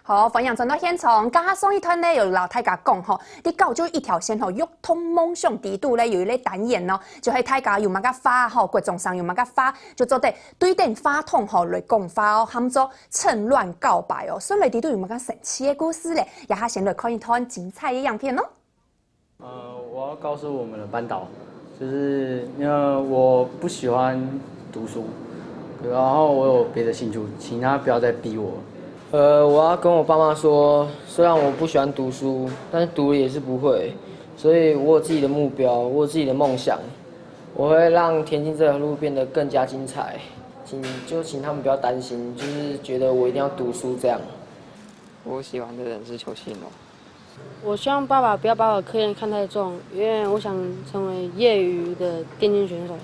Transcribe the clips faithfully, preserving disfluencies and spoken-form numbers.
好，歡迎轉到現場。頭下上一段呢，有摎大家講吼，在教育一條線吼，躍動夢想底肚呢，有一個單元哦，就係大家有麼个話吼，國中生有麼个話，就做得對等話筒吼來講話哦，喊做趁亂告白哦。順利底肚有麼个神奇个故事咧？這下先來看一段精彩个影片哦。 呃，我要告诉我们的班导，就是因为我不喜欢读书，然后我有别的兴趣，请他不要再逼我。呃，我要跟我爸妈说，虽然我不喜欢读书，但是读了也是不会，所以我有自己的目标，我有自己的梦想，我会让田径这条路变得更加精彩。请就请他们不要担心，就是觉得我一定要读书这样。我喜欢的人是邱信龙。 我希望爸爸不要把我课业看太重，因为我想成为业余的电竞选手。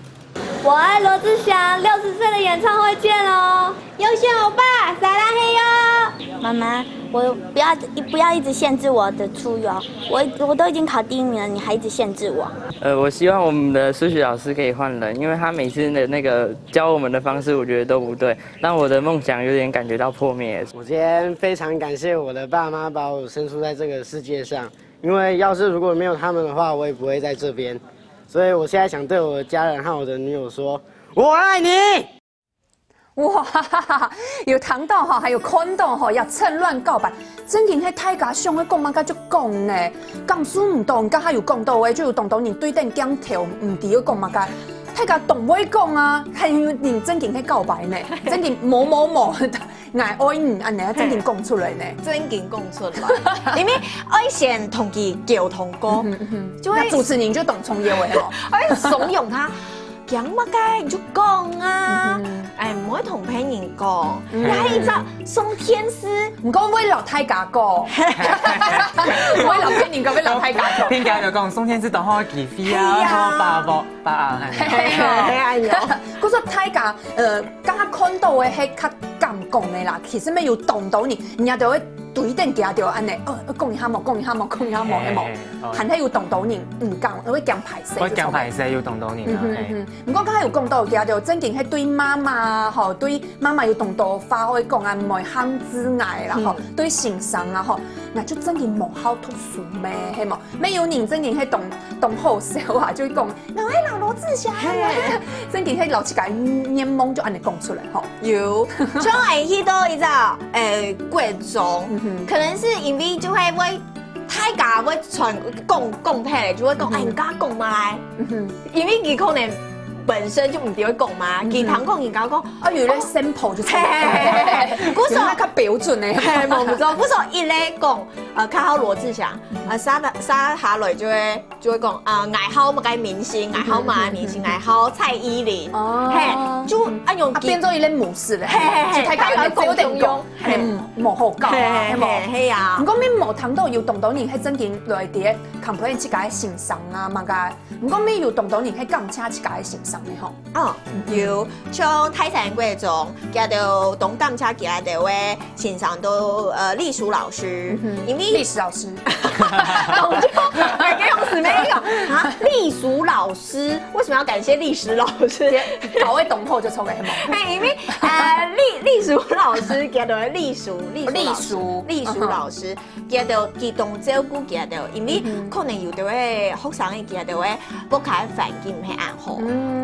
我爱罗志祥，六十岁的演唱会见哦！优秀欧巴，撒拉嘿哟！妈妈，我不要不要一直限制我的出游，我我都已经考第一名了，你还一直限制我。呃，我希望我们的数学老师可以换人，因为他每次的那个教我们的方式，我觉得都不对，让我的梦想有点感觉到破灭。我今天非常感谢我的爸妈把我生出在这个世界上，因为要是如果没有他们的话，我也不会在这边。所以我现在想对我的家人和我的女友说，我爱你。哇，有聽到吼，還有看到吼，也趁亂告白，正經係大家想愛講麼个就講呢，感受毋到，剛才有講到誒，就有當多人對等鏡頭，毋知愛講麼个，大家當會講啊，還有人正經係告白呢，正經某某某，𠊎愛你，恁呢正經講出來呢。正經講出來，因為愛先同佢溝通過，就會主持人就當重要誒吼。愛慫恿他，講麼个你就講啊，哎，毋好同別人講，你還一直送天使。毋過為了大家講，為了別人講，為了大家講。聽起來就講送天使當好機會啊，係啊好把握把握。係啊，係啊，有。故所大家呃，剛剛看到的係較敢講的啦，其實乜有當多人，人家就會對等佢就恁呢，哦，講一下無，講一下無，講一下無，係無？還係有當多人毋敢，會驚歹勢，會驚歹勢，有當多人啊。毋過剛才有講到，佢就正經係對媽媽吼，對媽媽有當多話會講啊，毋會限制𠊎啦吼，對先生啊吼，𠊎就正經無好讀書咩，係無？乜有人正經係當當好笑啊，就會講，𠊎會摎羅志祥，正經係摎自家願望就恁呢講出來吼。有，像誒去到一隻誒國中，可能是因為就會會大家會傳講講起，就會講，哎，你剛剛講嘛來，因為佢可能本身就毋知會講嘛，佢聽講人家講，啊，有咧 sample 就出來，嘿嘿嘿嘿嘿，故所那較標準呢。嘿，無毋錯，故所一咧講，呃，較好羅志祥，啊，接下接下來就會就會講啊，𠊎好麼个明星，𠊎好麼个明星，𠊎好蔡依林，哦嘿，就啊用啊，變做一個模式咧，嘿嘿嘿就大家有點高等講，嘿嘿，無好搞啊，係無？嘿嘿嘿，係啊毋。過，乜無聽到有當多人係正經來佇咧 complain 自家个先生啊，麼个。毋過，乜有當多人係感謝自家个先生个吼。哦，有，像大山國中，佢兜當感謝佢兜个先生都呃歷史老師，因為歷史老師，懂就，每個用詞沒有啊，歷史老師為什麼要感謝歷史老師？搞會懂後就出來嘛。哎，因為呃歷歷史老師，佢兜个歷史歷史老師歷史歷史老師，佢兜佢當照顧佢兜，因為可能有兜个學生个佢兜个屋下環境毋係恁好，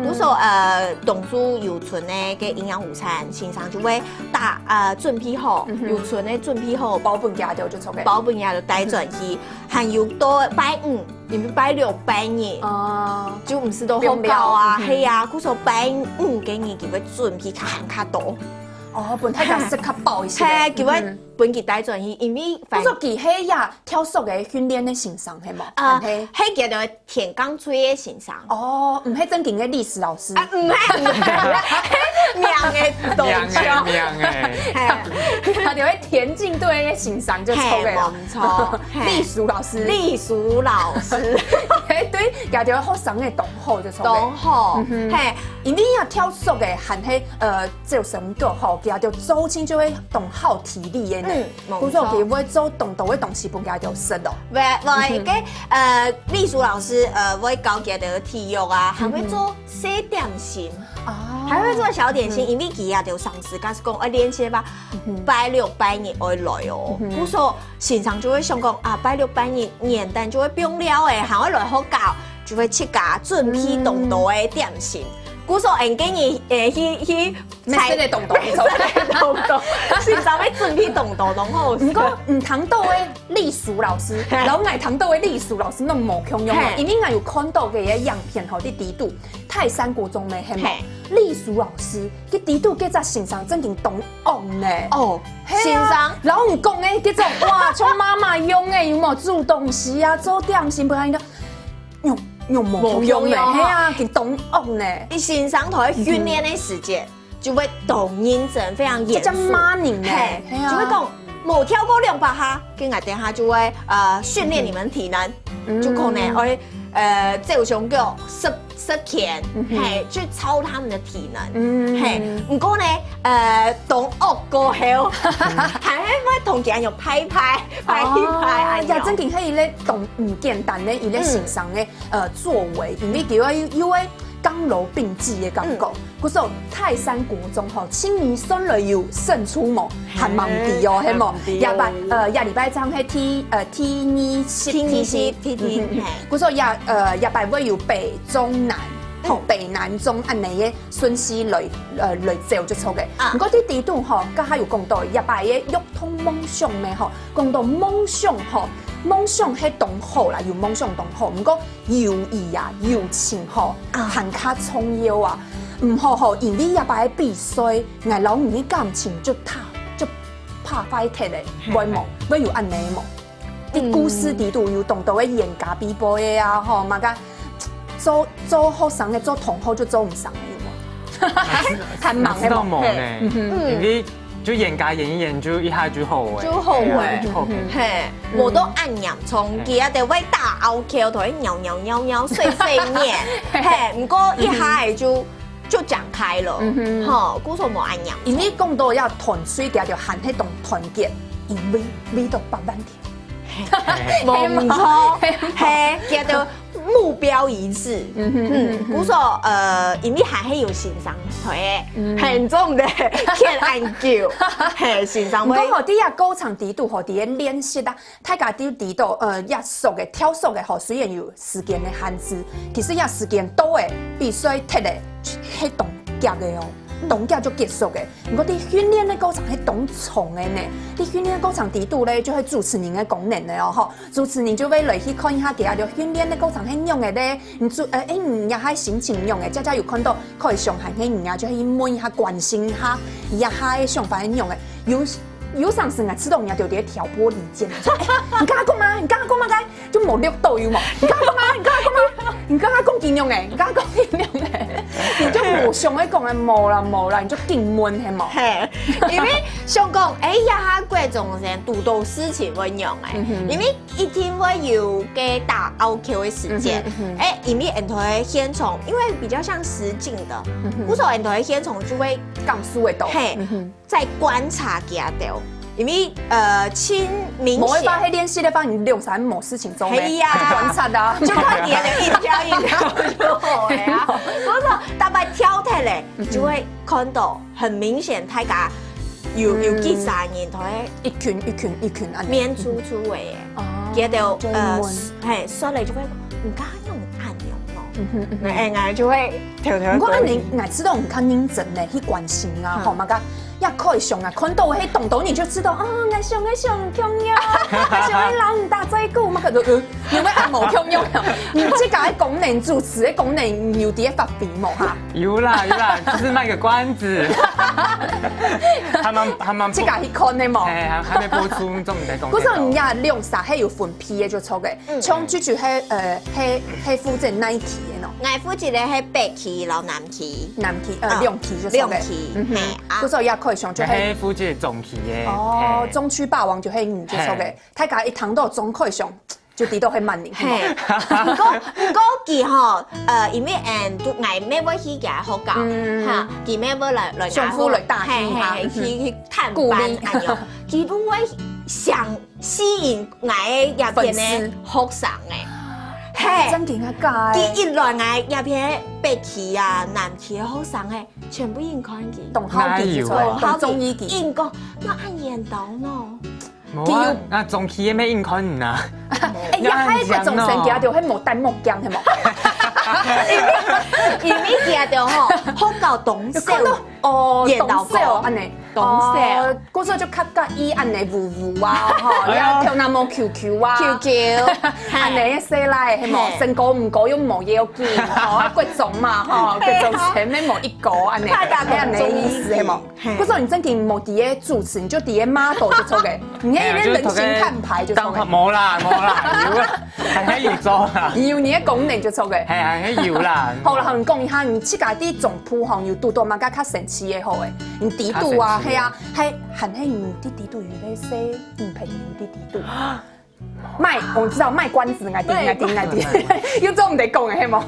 故所呃當初有存个个營養午餐，先生就會打呃準備好，有存个準備好包分佢就就出來。包分佢就帶轉去，還有到拜五，因為拜六拜日。哦，就毋使到學校啊，放假係啊，故所拜五个日佢會準備較較多，哦，分大家食較飽一些。係，佢會分佢帶轉去，因為反我說佢係呀，跳索个訓練个先生係無？啊，係。係叫做田徑隊个先生。哦，毋係正經个歷史老師。啊，毋係，毋係，名个動作。命哎，命哎。嘿佢就係田徑隊个先生就出來了。嘿，無錯，嘿歷史老師，歷史老師，嘿，對佢兜學生个同學就著个。同學，嘿，因為啊跳索个還係呃，就算个吼，佢兜做親就會當好體力个呢。嗯，無錯。故所佢會做當多个東西分佢兜食咯。會會，个呃，麗淑老師呃會教佢兜體育啊，還會做小點心。啊，還會做小點心，因為佢兜上司假使講愛練習吧，拜六拜日愛來哦，故所先生就會想講啊，拜六拜日元旦就會放尞誒，還愛來學校，就會自家準備當多个點心。故所𠊎建議誒去去乜食个當多，食个當多，先生會準備當多當好。毋過毋通到个麗淑老師，摎𠊎聽到个麗淑老師攏無共樣哦，因為𠊎有看到个影片吼，佇底肚泰山國中个係無？麗淑老師，佢底肚該隻先生正經當惡呢。哦，先生，摎你講个該種哇，像媽媽樣个，有無？煮東西啊，做點心，不然个，用用無共樣呢，係啊，佢當惡呢。你先生同佢訓練个時節， 就會當認真，非常嚴肅。這叫罵人呢，嘿，就會講，無跳過兩百下，跟𠊎等下就會呃訓練你們體能，就可能會呃照常个十十天，嘿，去操他們的體能，嘿，毋過呢，呃，當惡過後，還會同佢人拍拍拍一拍，也正經係一個當毋簡單个一個先生个呃作為，因為佢又又會 剛柔并济个感覺。故所泰山國中吼，青泥酸蕊有勝出無？還蠻低哦，係無？也拜呃，也禮拜上係第呃第二十第二十第第，故所也呃也拜會有北中南，吼北南中恁呢个順序來呃來走就著个。毋過第第度吼，剛才有講到也拜个約通夢想咩吼，講到夢想吼，夢想係當好啦，有夢想當好，毋過 友誼啊，友情吼，還較重要啊。毋好吼，因為這擺个比賽，𠊎摎你个感情就塌，就拍壞忒咧，會無？會有恁呢無？你故事底肚有當多个冤家比報个啊，吼，麼个做做學生个做同學就做毋成个，有無？還還蠻个無？無呢，因為 就冤家冤一冤，就一下就好誒，就好誒，就好誒。嘿，無到恁嚴重，佢啊就會打拗口，同佢扭扭扭扭碎碎念，嘿，毋過一下誒就就講開了，吼，故所無恁嚴重。因為講到要團隊，佢就喊係當團結，因為為到百萬條。無毋著，嘿，佢就 目標一致，嗯，故所呃，因為還係有先生推，很重的，欠安久，嘿，先生會。毋過吼，佇這過程底肚吼，佇个練習啊，大家都知道，呃，這索个跳索个吼，雖然有時間个限制，其實這時間到誒，比賽踢誒，係當遽个哦，當遽就結束个。毋過佇訓練个過程係當長个呢，佇訓練个過程底肚咧，就係主持人个功能个哦，吼。 主持人就會來去看一下佢啊，就訓練个過程係仰个咧？你主呃，誒，你也還心情仰个？佳佳有看到開上還係你啊，就去問一下，關心一下，你啊，他个想法係仰个？有有常時啊，知道你啊，就在挑撥離間，說，誒，你剛剛講嗎？你剛剛講嗎？該就無錄到有無？你剛剛講嗎？你剛剛講嗎？你剛剛講緊仰个？你剛剛講緊仰个？你就無想愛講个，無啦無啦，你就緊問係無？嘿，因為想講，誒，呀哈，國中生堵到事情會仰个，因為 一定會有个打拗口个時間。誒，因為𠊎兜个現場，因為比較像實境的，故所𠊎兜个現場就會講述个多，嘿，在觀察佢兜，因為呃，親明顯。無一般係練習个話，你兩三無事情做咩？係呀，觀察啊，就看你个一條一條就好了呀。故所大家跳起來，就會看到很明顯，大家有有幾三人，同佢一群一群一群恁樣。面粗粗个。 哦，佢兜呃，嘿，說了就會，你剛剛用暗用哦，嗯哼嗯哼，哎，哎，就會偷偷。毋過恁樣，𠊎知道你較認真呢，去關心啊，吼，麼个，也可以想啊，看到嘿懂懂你就知道啊，𠊎想愛想共樣，𠊎想愛摎你打嘴鼓，麼个就呃，你會恁無共樣，你自家个功能，主持个功能有在發揮無哈？有啦有啦，就是賣個關子，還蠻還蠻，自家去看的無？哎，還還沒播出，這種在講。可是你呀，兩儕係有分 皮个就著个，像舅舅係呃係係負責哪一期个喏？𠊎負責个係北區摎南區。南區呃兩期就著个。兩期，嘿啊。故所也可以想就係負責中區个。哦，中區霸王就係你就著个，大家一聽到鍾凱雄，就知道係麼人，係無？嘿，毋過毋過佢吼，呃，因為嗯，都𠊎乜會去佢个學校，嗯哈，佢乜會來來上課來打氣哈，嘿嘿，嗯哼。去去探班鼓勵恁樣，佢都會想吸引𠊎這片个粉絲。學生誒，嘿，真个啊假个？佢一來𠊎這片北區啊、南區个學生誒，全部應看佢，當好奇就出來，哪有啊？當中意佢。應講，那恁緣投呢？ 無啊，佢有那中期个乜應看你啊。哎呀，還有一種神奇啊，就係無戴目鏡，係無？因為佢个吼，學校當少，有看到哦，當少，緣投過，恁呢，當少。哦，故所就較佮意恁呢烏烏啊，吼，哎呀。然後頭那毛QQ啊，QQ，恁呢細倈，係無？嘿。身高毋高又無要緊，吼，啊，國中嘛，吼，國中生乜無一高，恁呢，大家都恁呢意思，係無？ 嘿。故所你正經無在該主持，你就在該model就著个，你該人形看牌就著个。嘿啊，就在該當，無啦，無啦，有啦，還還有做啦。有你个功能就著个。嘿，還還有啦。好啦，好，你講一下，你自家在總鋪吼，有堵到麼个較神奇个好誒？你知堵啊，較神奇个。係啊，還還係你在知堵有一個細女朋友在知堵。 賣，我知道賣關子，𠊎知，𠊎知，𠊎知，又做毋得講誒，係無？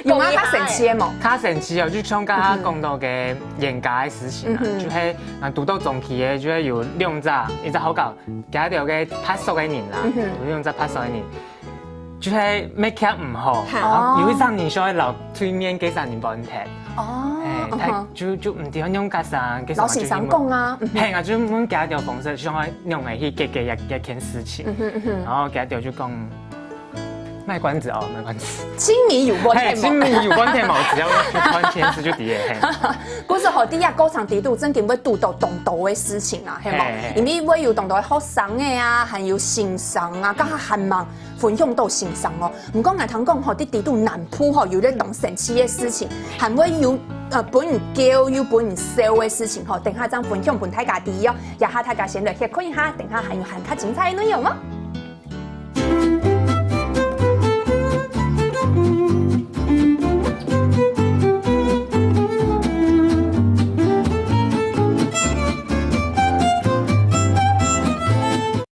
有無較神奇个無？較神奇哦，就像剛剛講到个冤家个事情啊，嗯哼。就係啊，堵到中期个，就係有兩隻，一隻學校，佢兜个拍手个人啦，嗯哼。有兩隻拍手个人，就係乜徛毋好，哈。然後有一隻人想愛摎對面該隻人搬忒。 哦，哎，他嗯哼。就就毋知愛仰結煞，結煞嘛就去問，摎先生講啊，嗯哼。嘿，𠊎就問佢兜方式，想愛仰仔去解決這這件事情。嗯哼，嗯哼。然後佢兜就講，賣關子哦，賣關子。心裡有問題嘿，嘛。心裡有問題嘛，只要去看電視就知了，嘿。故所吼，在這過程裡肚，正經會堵到當多个事情啊，係無？嘿，嘿。因為會有當多个學生个啊，還有先生啊，該下還吂 分享到先生哦。毋過𠊎聽講吼，在裡肚南部吼，有一個當神奇个事情，還會有，呃，分人噭又分人笑个事情吼。等下正分享分大家知哦。這下大家先來歇睏一下，等下還有還較精彩个內容哦。